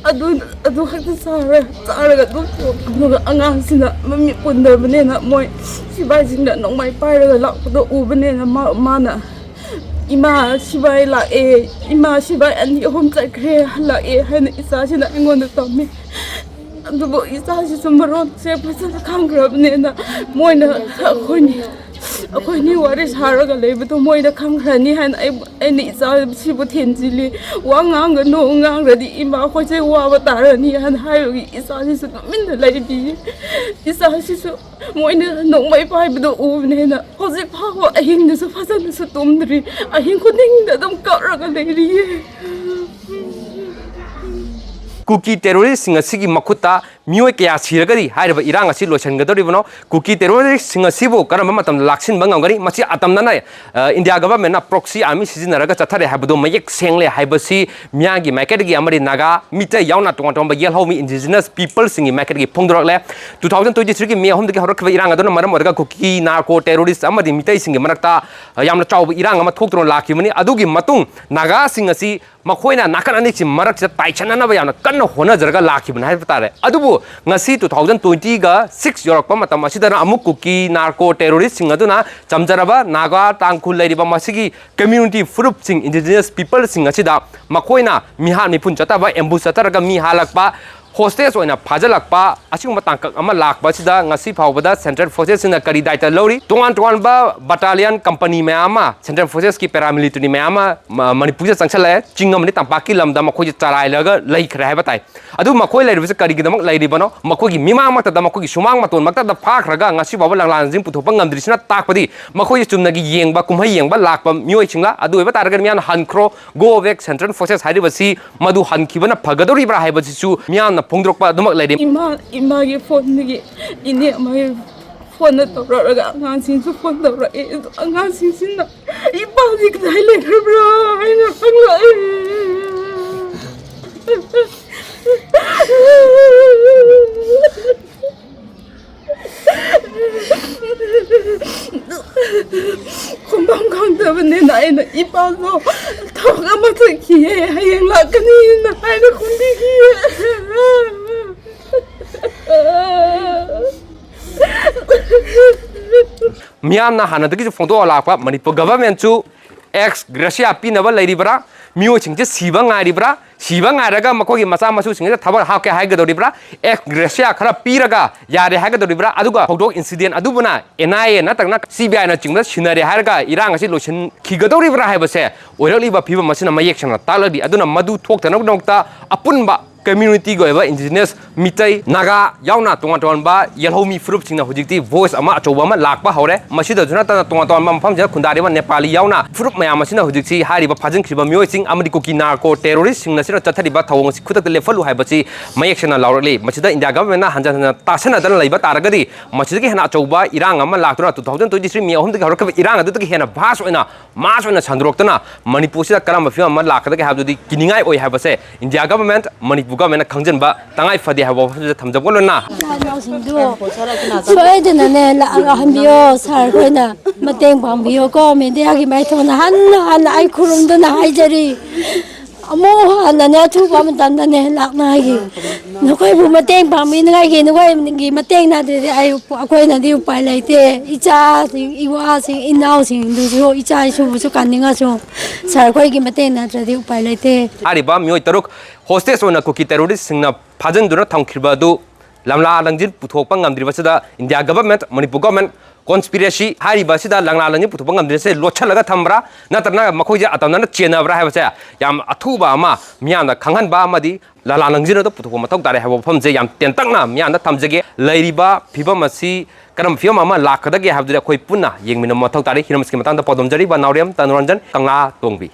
ꯑꯗꯨ ꯑꯗꯨ ꯈꯛꯇ ꯆꯥꯔ ꯆꯥꯔꯒ ꯑꯗꯨꯝ ꯇꯣꯛ-, ꯑꯗꯨꯒ ꯑꯉꯥꯡꯁꯤꯅ ꯃꯃꯤꯠ ꯄꯨꯟꯗꯕꯅꯤꯅ ꯃꯣꯏ ꯁꯤꯕꯥꯏꯁꯤꯡꯅ ꯅꯣꯡꯃꯩ ꯄꯥꯏꯔꯒ ꯂꯥꯛꯄꯗꯣ ꯎꯕꯅꯤꯅ ꯃꯥ-, ꯃꯥꯅ "ꯏꯃꯥ, ꯁꯤꯕꯥꯏ ꯂꯥꯛꯑꯦ, ꯏꯃꯥ, ꯁꯤꯕꯥꯏ ꯑꯅꯤ ꯑꯍꯨꯝ ꯆꯠꯈ꯭ꯔꯦ, ꯍꯜꯂꯛꯑꯦ" ꯍꯥꯏꯅ ꯏꯆꯥꯁꯤꯅ ꯑꯩꯉꯣꯟꯗ ꯇꯝꯃꯤ꯫ ꯑꯗꯨꯕꯨ ꯏꯆꯥꯁꯤꯁꯨ ꯃꯔꯣꯟꯁꯦ ꯐꯖꯅ ꯈꯪꯈ꯭ꯔꯕꯅꯤꯅ ꯃꯣꯏꯅ ꯑꯩꯈꯣꯏꯅꯤ, ꯑꯩꯈꯣꯏꯅꯤ ꯋꯥꯔꯤ ꯁꯥꯔꯒ ꯂꯩꯕꯗꯣ ꯃꯣꯏꯗ ꯈꯪꯈ꯭ꯔꯅꯤ ꯍꯥꯏꯅ ꯑꯩ, ꯑꯩꯅ ꯏꯆꯥꯁꯤꯕꯨ ꯊꯦꯝꯖꯤꯜꯂꯤ꯫ "ꯋꯥ ꯉꯥꯡꯒꯅꯨ, ꯉꯥꯡꯈ꯭ꯔꯗꯤ ꯏꯃꯥ ꯑꯩꯈꯣꯏꯁꯦ ꯋꯥꯕ ꯇꯥꯔꯅꯤ" ꯍꯥꯏꯅ ꯍꯥꯏꯕꯒꯤ ꯏꯆꯥꯁꯤꯁꯨ ꯇꯨꯃꯤꯟꯅ ꯂꯩꯕꯤꯌꯦ꯫ ꯏꯆꯥꯁꯤꯁꯨ ꯃꯣꯏꯅ ꯅꯣꯡꯃꯩ ꯄꯥꯏꯕꯗꯣ ꯎꯕꯅꯤꯅ ꯍꯧꯖꯤꯛ ꯐꯥꯎꯕ ꯑꯍꯤꯡꯗꯁꯨ ꯐꯖꯅꯁꯨ ꯇꯨꯝꯗ꯭ꯔꯤ꯫ ꯑꯍꯤꯡ ꯈꯨꯗꯤꯡꯗ ꯑꯗꯨꯝ ꯀꯞꯔꯒ ꯂꯩꯔꯤꯌꯦ꯫ ꯀꯨꯀꯤ ꯇꯦꯔꯣꯔꯤꯁꯁꯤꯡ ꯑꯁꯤꯒꯤ ꯃꯈꯨꯠꯇ ꯃꯤꯑꯣꯏ ꯀꯌꯥ ꯁꯤꯔꯒꯗꯤ ꯍꯥꯏꯔꯤꯕ ꯏꯔꯥꯡ ꯑꯁꯤ ꯂꯣꯏꯁꯤꯟꯒꯗꯧꯔꯤꯕꯅꯣ? ꯀꯨꯀꯤ ꯇꯦꯔꯣꯔꯤꯁꯁꯤꯡ ꯑꯁꯤꯕꯨ ꯀꯔꯝꯕ ꯃꯇꯝꯗ ꯂꯥꯛꯁꯤꯟꯕ ꯉꯝꯒꯅꯤ? ꯃꯁꯤ ꯑꯇꯝꯅꯅ, ꯑ, ꯏꯟꯗꯤꯌꯥ ꯒꯚꯔꯟꯃꯦꯟꯠꯅ ꯄ꯭ꯔꯣꯛꯁꯤ ꯑꯥꯔꯃꯤ ꯁꯤꯖꯤꯟꯅꯔꯒ ꯆꯠꯊꯔꯦ ꯍꯥꯏꯕꯗꯨ ꯃꯌꯦꯛ ꯁꯦꯡꯂꯦ ꯍꯥꯏꯕꯁꯤ ꯃꯤꯌꯥꯝꯒꯤ ꯃꯥꯏꯀꯩꯗꯒꯤ ꯑꯃꯗꯤ ꯅꯥꯒꯥ ꯃꯤꯇꯩ ꯌꯥꯎꯅ ꯇꯣꯉꯥꯟ ꯇꯣꯉꯥꯟꯕ ꯌꯦꯜꯍꯧꯃꯤ ꯏꯟꯗꯤꯖꯤꯅꯁ ꯄꯤꯄꯜꯁꯤꯡꯒꯤ ꯃꯥꯏꯀꯩꯗꯒꯤ ꯐꯣꯡꯗꯣꯔꯛꯂꯦ꯫ Two thousand twenty threeꯒꯤ May ꯑꯍꯨꯝꯗꯒꯤ ꯍꯧꯔꯛꯈꯤꯕ ꯏꯔꯥꯡ ꯑꯗꯨꯅ ꯃꯔꯝ ꯑꯣꯏꯔꯒ ꯀꯨꯀꯤ, ꯅꯥꯔꯀꯣ ꯇꯦꯔꯣꯔꯤꯁ ꯑꯃꯗꯤ ꯃꯤꯇꯩꯁꯤꯡꯒꯤ ꯃꯔꯛꯇ, ꯑ, ꯌꯥꯝꯅ ꯆꯥꯎꯕ ꯏꯔꯥꯡ ꯑꯃ ꯊꯣꯛꯇꯨꯅ ꯂꯥꯛꯈꯤꯕꯅꯤ꯫ ꯑꯗꯨꯒꯤ ꯃꯇꯨꯡ ꯅꯥꯒꯥꯁꯤꯡ ꯑꯁꯤ ꯃꯈꯣꯏꯅ ꯅꯥꯀꯟ ꯑꯅꯤꯁꯤ ꯃꯔꯛꯁꯤꯗ ꯇꯥꯏꯁꯟꯅꯅꯕ ꯌꯥꯝꯅ ꯀꯟꯅ ꯍꯣꯠꯅꯖꯔꯒ ꯂꯥꯛꯈꯤꯕꯅꯤ ꯍꯥꯏꯕ ꯇꯥꯔꯦ꯫ ꯑꯗꯨꯕꯨ ꯉꯁꯤ two thousand twentyꯒ six ꯌꯧꯔꯛꯄ ꯃꯇꯝ ꯑꯁꯤꯗꯅ ꯑꯃꯨꯛ ꯀꯨꯀꯤ ꯅꯥꯔꯀꯣ ꯇꯦꯔꯣꯔꯤꯁꯁꯤꯡ ꯑꯗꯨꯅ ꯆꯝꯖꯔꯕ ꯅꯥꯒꯥ, ꯇꯥꯡꯈꯨꯜ ꯂꯩꯔꯤꯕ ꯃꯁꯤꯒꯤ ꯀꯝꯃ꯭ꯌꯨꯅꯤꯇꯤ ꯐꯨꯔꯨꯞꯁꯤꯡ, ꯏꯟꯗꯤꯖꯤꯅꯁ ꯄꯤꯄꯜꯁꯤꯡ ꯑꯁꯤꯗ ꯃꯈꯣꯏꯅ ꯃꯤꯍꯥꯠ ꯃꯤꯄꯨꯟ ꯆꯠꯊꯕ, ꯑꯦꯝꯕꯨꯁ ꯆꯠꯊꯔꯒ ꯃꯤ ꯍꯥꯠꯂꯛꯄ, ꯍꯣꯁꯇꯦꯖ ꯑꯣꯏꯅ ꯐꯥꯖꯤꯜꯂꯛꯄ ꯑꯁꯤꯒꯨꯝꯕ ꯇꯥꯡꯀꯛ ꯑꯃ ꯂꯥꯛꯄ ꯑꯁꯤꯗ ꯉꯁꯤ ꯐꯥꯎꯕꯗ ꯁꯦꯟꯇ꯭ꯔꯦꯜ ꯐꯣꯔꯁꯦꯁꯁꯤꯡꯅ ꯀꯔꯤ ꯗꯥꯏꯇ ꯂꯧꯔꯤ? ꯇꯣꯉꯥꯟ ꯇꯣꯉꯥꯟꯕ ꯕꯠꯇꯥꯂꯤꯌꯟ ꯀꯝꯄꯅꯤ ꯃꯌꯥꯝ ꯑꯃ, ꯁꯦꯟꯇ꯭ꯔꯦꯜ ꯐꯣꯔꯁꯦꯁꯀꯤ ꯄꯦꯔꯥꯃꯤꯂꯤꯇꯔꯤ ꯃꯌꯥꯝ ꯑꯃ ꯃ-, ꯃꯅꯤꯄꯨꯔꯗ ꯆꯪꯁꯤꯜꯂꯛꯑꯦ꯫ ꯆꯤꯡ ꯑꯃꯗꯤ ꯇꯝꯄꯥꯛꯀꯤ ꯂꯝꯗ ꯃꯈꯣꯏꯁꯦ ꯆꯔꯥꯏꯔꯒ ꯂꯩꯈ꯭ꯔꯦ ꯍꯥꯏꯕ ꯇꯥꯏ꯫ ꯑꯗꯨ ꯃꯈꯣꯏ ꯂꯩꯔꯤꯕꯁꯤ ꯀꯔꯤꯒꯤꯗꯃꯛ ꯂꯩꯔꯤꯕꯅꯣ? ꯃꯈꯣꯏꯒꯤ ꯃꯤꯃꯥꯡꯃꯛꯇꯗ, ꯃꯈꯣꯏꯒꯤ ꯁꯨꯃꯥꯡ ꯃꯇꯣꯟꯃꯛꯇꯗ ꯐꯥꯈ꯭ꯔꯒ ꯉꯁꯤ ꯐꯥꯎꯕ ꯂꯪꯂꯥꯟꯁꯤꯡ ꯄꯨꯊꯣꯛꯄ ꯉꯝꯗ꯭ꯔꯤꯁꯤꯅ ꯇꯥꯛꯄꯗꯤ ꯃꯈꯣꯏꯁꯦ ꯆꯨꯝꯅꯒꯤ ꯌꯦꯡꯕ, ꯀꯨꯝꯍꯩ ꯌꯦꯡꯕ ꯂꯥꯛꯄ ꯃꯤꯑꯣꯏꯁꯤꯡꯂ? ꯑꯗꯨ ꯑꯣꯏꯕ ꯇꯥꯔꯒꯗꯤ ꯃꯤꯌꯥꯝꯅ "ꯍꯟꯈ꯭ꯔꯣ", "Go back, Central Forces" ꯍꯥꯏꯔꯤꯕꯁꯤ ꯃꯗꯨ ꯍꯟꯈꯤꯕꯅ ꯐꯒꯗꯧꯔꯤꯕ꯭ꯔꯥ ꯍꯥꯏꯕꯁꯤꯁꯨ ꯃꯤꯌꯥꯝꯅ ꯐꯣꯡꯗꯣꯔꯛꯄ ꯑꯗꯨꯃꯛ ꯂꯩꯔꯤ꯫ ꯏꯃꯥ, ꯏꯃꯥꯒꯤ ꯐꯣꯟꯗꯒꯤ ꯏꯅꯦ ꯑꯃꯒꯤ ꯐꯣꯟꯗ ꯇꯧꯔꯛꯑꯒ ꯑꯉꯥꯡꯁꯤꯡꯁꯨ ꯐꯣꯟ ꯇꯧꯔꯛꯑꯦ꯫ ꯑꯗꯣ ꯑꯉꯥꯡꯁꯤꯡꯁꯤꯅ "ꯏꯄꯥꯗꯤ ꯀꯗꯥꯏ ꯂꯩꯈ꯭ꯔꯕ꯭ꯔꯥ?" ꯍꯥꯏꯅ ꯍꯪꯂꯛꯑꯦ꯫ ꯏꯄꯥꯗꯣ ꯊꯕꯛ ꯑꯃ ꯆꯠꯈꯤꯌꯦ, ꯍꯌꯦꯡ ꯂꯥꯛꯀꯅꯤꯅ ꯍꯥꯏꯅ ꯈꯨꯝꯕꯤꯈꯤꯌꯦ꯫ ꯃꯤꯌꯥꯝꯅ ꯍꯥꯟꯅꯗꯒꯤꯁꯨ ꯐꯣꯡꯗꯣꯛꯑ ꯂꯥꯛꯄ, ꯃꯅꯤꯄꯨꯔ ꯒꯚꯔꯟꯃꯦꯟꯠꯁꯨ ꯑꯦꯛꯁ ꯒ꯭ꯔꯦꯁꯤꯌꯥ ꯄꯤꯅꯕ ꯂꯩꯔꯤꯕ꯭ꯔꯥ? ꯃꯤꯑꯣꯏꯁꯤꯡꯁꯦ ꯁꯤꯕ ꯉꯥꯏꯔꯤꯕ꯭ꯔꯥ? ꯁꯤꯕ ꯉꯥꯏꯔꯒ ꯃꯈꯣꯏꯒꯤ ꯃꯆꯥ ꯃꯁꯨꯁꯤꯡꯁꯤꯗ ꯊꯕꯛ ꯍꯥꯞꯀꯦ ꯍꯥꯏꯒꯗꯧꯔꯤꯕ꯭ꯔꯥ? ꯑꯦꯛꯁ ꯒ꯭ꯔꯦꯁꯤꯌꯥ ꯈꯔ ꯄꯤꯔꯒ ꯌꯥꯔꯦ ꯍꯥꯏꯒꯗꯧꯔꯤꯕ꯭ꯔꯥ? ꯑꯗꯨꯒ ꯊꯧꯗꯣꯛ, ꯏꯟꯁꯤꯗꯦꯟ ꯑꯗꯨꯕꯨꯅ ꯑꯦꯟ ꯑꯥꯏ ꯑꯦ ꯅꯠꯇ꯭ꯔꯒꯅ ꯁꯤ ꯕꯤ ꯑꯥꯏꯅꯆꯤꯡꯕꯗ ꯁꯤꯟꯅꯔꯦ ꯍꯥꯏꯔꯒ ꯏꯔꯥꯡ ꯑꯁꯤ ꯂꯣꯏꯁꯤꯟꯈꯤꯒꯗꯧꯔꯤꯕ꯭ꯔꯥ ꯍꯥꯏꯕꯁꯦ ꯑꯣꯏꯔꯛꯂꯤꯕ ꯐꯤꯕꯝ ꯑꯁꯤꯅ ꯃꯌꯦꯛ ꯁꯦꯡꯅ ꯇꯥꯛꯂꯗꯤ, ꯑꯗꯨꯅ ꯃꯗꯨ ꯊꯣꯛꯇꯅꯕꯒꯤꯗꯃꯛꯇ ꯑꯄꯨꯟꯕ ꯀꯝꯃ꯭ꯌꯨꯅꯤꯇꯤꯒꯤ ꯑꯣꯏꯕ ꯏꯟꯗꯤꯖꯤꯅꯁ, ꯃꯤꯇꯩ, ꯅꯥꯒꯥ ꯌꯥꯎꯅ ꯇꯣꯉꯥꯟ ꯇꯣꯉꯥꯟꯕ ꯌꯦꯜꯍꯧꯃꯤ ꯐꯨꯔꯨꯞꯁꯤꯡꯅ ꯍꯧꯖꯤꯛꯇꯤ ꯚꯣꯏꯁ ꯑꯃ ꯑꯆꯧꯕ ꯑꯃ ꯂꯥꯛꯄ ꯍꯧꯔꯦ꯫ ꯃꯁꯤꯗꯁꯨ ꯅꯠꯇꯅ ꯇꯣꯉꯥꯟ ꯇꯣꯉꯥꯟꯕ ꯃꯐꯝꯁꯤꯗ ꯈꯨꯟꯗꯥꯔꯤꯕ ꯅꯦꯄꯥꯂꯤ ꯌꯥꯎꯅ ꯐꯨꯔꯨꯞ ꯃꯌꯥꯝ ꯑꯁꯤꯅ ꯍꯧꯖꯤꯛꯁꯤ ꯍꯥꯏꯔꯤꯕ ꯐꯥꯖꯤꯟꯈ꯭ꯔꯤꯕ ꯃꯤꯑꯣꯏꯁꯤꯡ ꯑꯃꯗꯤ ꯀꯨꯀꯤ ꯅꯥꯔꯀꯣ ꯇꯦꯔꯣꯔꯤꯁꯁꯤꯡꯅ ꯁꯤꯅ ꯆꯠꯊꯔꯤꯕ ꯊꯧꯑꯣꯡ ꯑꯁꯤ ꯈꯨꯗꯛꯇ ꯂꯦꯞꯍꯜꯂꯨ ꯍꯥꯏꯕꯁꯤ ꯃꯌꯦꯛ ꯁꯦꯡꯅ ꯂꯥꯎꯔꯛꯂꯤ꯫ ꯃꯁꯤꯗ ꯏꯟꯗꯤꯌꯥ ꯒꯚꯔꯟꯃꯦꯟꯠꯅ ꯍꯟꯖꯟ ꯍꯟꯖꯟ ꯇꯥꯁꯟꯅꯗꯅ ꯂꯩꯕ ꯇꯥꯔꯒꯗꯤ, ꯃꯁꯤꯗꯒꯤ ꯍꯦꯟꯅ ꯑꯆꯧꯕ ꯏꯔꯥꯡ ꯑꯃ ꯂꯥꯛꯇꯨꯅ two thousand twenty three ꯃꯦ ꯑꯍꯨꯝꯗꯒꯤ ꯍꯧꯔꯛꯈꯤꯕ ꯏꯔꯥꯡ ꯑꯗꯨꯗꯒꯤ ꯍꯦꯟꯅ ꯚꯥꯁ ꯑꯣꯏꯅ, ꯃꯥꯁ ꯑꯣꯏꯅ ꯁꯟꯗꯣꯔꯛꯇꯨꯅ ꯃꯅꯤꯄꯨꯔꯁꯤꯗ ꯀꯔꯝꯕ ꯐꯤꯕꯝ ꯑꯃ ꯂꯥꯛꯀꯗꯒꯦ ꯍꯥꯏꯕꯗꯨꯗꯤ ꯀꯤꯅꯤꯡꯉꯥꯏ ꯑꯣꯏ ꯍꯥꯏꯕꯁꯦ ꯏꯟꯗꯤꯌꯥ ꯒꯚꯔꯟꯃꯦꯟꯠ, ꯃꯅꯤꯄꯨꯔ ꯒꯚꯔꯟꯃꯦꯟꯠꯅ ꯈꯪꯖꯤꯟꯕ ꯇꯉꯥꯏ ꯐꯗꯦ ꯍꯥꯏꯕ ꯋꯥꯐꯝꯁꯤꯗ ꯊꯝꯖꯕꯒ ꯂꯣꯏꯅꯅ, ꯏꯆꯥ ꯏꯅꯥꯎꯁꯤꯡꯗꯨ ꯁꯣꯏꯗꯅꯅꯦ ꯂꯥꯛꯑꯒ ꯍꯟꯕꯤꯌꯣ꯫ ꯁꯥꯔ ꯈꯣꯏꯅ ꯃꯇꯦꯡ ꯄꯥꯡꯕꯤꯌꯣꯀꯣ꯫ ꯃꯦꯗꯤꯌꯥꯒꯤ ꯃꯥꯏꯊꯣꯡꯅ ꯍꯟꯅ ꯍꯟꯅ ꯑꯩ ꯈꯨꯔꯨꯝꯗꯨꯅ ꯍꯥꯏꯖꯔꯤ꯫ ꯑꯃꯨꯛ ꯍꯟꯅꯅꯦ ꯑꯊꯨꯕ ꯃꯇꯝꯗꯅꯦ ꯂꯥꯛꯅꯉꯥꯏꯒꯤ, ꯅꯈꯣꯏꯕꯨ ꯃꯇꯦꯡ ꯄꯥꯡꯕꯤꯅꯉꯥꯏꯒꯤ, ꯅꯈꯣꯏꯒꯤ ꯃꯇꯦꯡ ꯅꯠꯇ꯭ꯔꯗꯤ ꯑꯩ, ꯑꯩꯈꯣꯏꯅꯗꯤ ꯎꯄꯥꯏ ꯂꯩꯇꯦ꯫ ꯏꯆꯥꯁꯤꯡ, ꯏꯋꯥꯁꯤꯡ, ꯏꯅꯥꯎꯁꯤꯡꯗꯨꯁꯨ, ꯏꯆꯥ ꯏꯁꯨꯕꯨꯁꯨ ꯀꯟꯅꯤꯡꯉꯁꯨ ꯁꯥꯔ ꯈꯣꯏꯒꯤ ꯃꯇꯦꯡ ꯅꯠꯇ꯭ꯔꯗꯤ ꯎꯄꯥꯏ ꯂꯩꯇꯦ꯫ ꯍꯥꯏꯔꯤꯕ ꯃꯤꯑꯣꯏ ꯇꯔꯨꯛ ꯍꯣꯁꯇꯦꯖ ꯑꯣꯏꯅ ꯀꯨꯀꯤ ꯇꯦꯔꯣꯔꯤꯁꯁꯤꯡꯅ ꯐꯥꯖꯤꯟꯗꯨꯅ ꯊꯝꯈꯤꯕ ꯑꯗꯨ ꯂꯝꯂꯥ ꯂꯪꯖꯤꯟ ꯄꯨꯊꯣꯛꯄ ꯉꯝꯗ꯭ꯔꯤꯕꯁꯤꯗ ꯏꯟꯗꯤꯌꯥ ꯒꯚꯔꯟꯃꯦꯟꯠ, ꯃꯅꯤꯄꯨꯔ ꯒꯚꯔꯟꯃꯦꯟꯠ ꯀꯣꯟꯁꯄꯤꯔꯦꯁꯤ ꯍꯥꯏꯔꯤꯕ ꯑꯁꯤꯗ ꯂꯪꯂꯥ ꯂꯪꯖꯤꯟ ꯄꯨꯊꯣꯛꯄ ꯉꯝꯗ꯭ꯔꯤꯕꯁꯦ ꯂꯣꯠꯁꯤꯜꯂꯒ ꯊꯝꯕ꯭ꯔꯥ, ꯅꯠꯇ꯭ꯔꯒꯅ ꯃꯈꯣꯏꯁꯦ ꯑꯇꯝꯅꯅ ꯆꯦꯟꯅꯕ꯭ꯔꯥ ꯍꯥꯏꯕꯁꯦ ꯌꯥꯝ ꯑꯊꯨꯕ ꯑꯃ ꯃꯤꯌꯥꯝꯅ ꯈꯪꯍꯟꯕ ꯑꯃꯗꯤ ꯂꯂꯥ ꯂꯪꯖꯤꯟ ꯑꯗꯨ ꯄꯨꯊꯣꯛꯄ ꯃꯊꯧ ꯇꯥꯔꯦ ꯍꯥꯏꯕ ꯋꯥꯐꯝꯁꯦ ꯌꯥꯝ ꯇꯦꯟꯇꯛꯅ ꯃꯤꯌꯥꯝꯗ ꯊꯝꯖꯒꯦ꯫ ꯂꯩꯔꯤꯕ ꯐꯤꯕꯝ ꯑꯁꯤ ꯀꯔꯝꯕ ꯐꯤꯕꯝ ꯑꯃ ꯂꯥꯛꯀꯗꯒꯦ ꯍꯥꯏꯕꯗꯨꯗꯤ ꯑꯩꯈꯣꯏ ꯄꯨꯟꯅ ꯌꯦꯡꯃꯤꯟꯅꯕ ꯃꯊꯧ ꯇꯥꯔꯦ꯫ ꯍꯤꯔꯝꯁꯤꯒꯤ ꯃꯇꯥꯡꯗ ꯄꯥꯎꯗꯝꯖꯔꯤꯕ ꯅꯥꯎꯔꯦꯝ ꯇꯅꯨꯔꯟꯖꯟ, ꯀꯪꯂꯥ ꯇꯣꯡꯕꯤ꯫